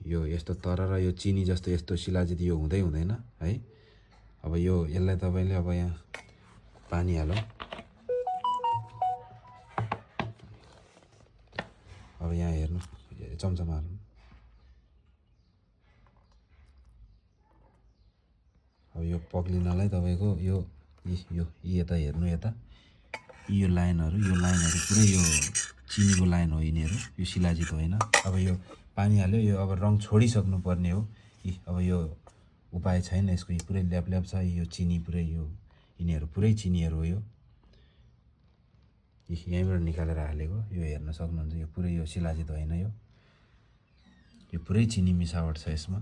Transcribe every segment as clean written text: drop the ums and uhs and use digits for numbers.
यो यस्तो तर र यो चिनी जस्तो यस्तो शिलाजित यो हुँदै हुँदैन है। अब यसलाई तपाईँले अब यहाँ पानी हालौँ। अब यहाँ हेर्नु चम्चामा हाल्नु। अब यो पक्लिनलाई तपाईँको यो यता हेर्नु, यता यो लाइनहरू पुरै यो चिनीको लाइन हो यिनीहरू, यो शिलाजित होइन। अब यो पानी हाल्यो, यो अब रङ छोडिसक्नु पर्ने हो। अब यो उपाय छैन यसको, यो पुरै ल्याप छ। यो चिनी पुरै यिनीहरू पुरै चिनीहरू हो। यहीँबाट निकालेर हालेको, यो हेर्न सक्नुहुन्छ। यो पुरै यो शिलाजित होइन, यो पुरै चिनी मिसावट छ यसमा।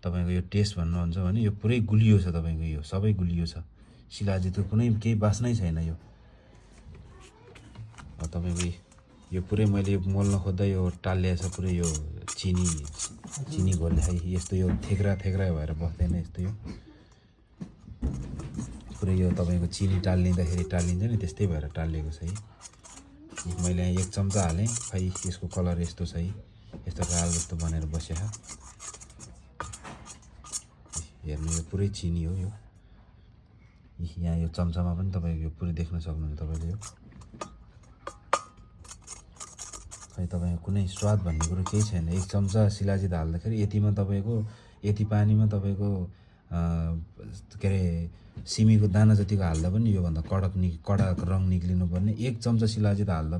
तपाईँको यो टेस्ट भन्नुहुन्छ भने यो पुरै गुलियो छ, तपाईँको यो सबै गुलियो छ। शिलाजितको कुनै केही बास्नै छैन यो। अब तपाईँको यो पुरै मैले यो मोल्न खोज्दा यो टालिएछ पुरै यो चिनी घोल्ने यस्तो यो थेक्रा भएर बस्दैन यस्तो। यो पुरै यो तपाईँको चिनी टालिँदाखेरि टालिन्छ नि, त्यस्तै भएर टालिएको छ। मैले यहाँ 1 चम्चा हालेँ, खै यसको कलर यस्तो छ, यस्तो राल जस्तो बनेर बसेछ। हेर्नु यो पुरै चिनी हो। यो यहाँ यो चम्चामा पनि तपाईँको यो पुरै देख्न सक्नुहुन्छ तपाईँले। यो खै तपाईँको कुनै स्वाद भन्ने कुरो केही छैन। 1 चम्चा शिलाजित हाल्दाखेरि यतिमा तपाईँको यति पानीमा तपाईँको के अरे सिमीको दाना जतिको हाल्दा पनि योभन्दा कडा रङ निक्लिनु पर्ने। 1 चम्चा शिलाजित हाल्दा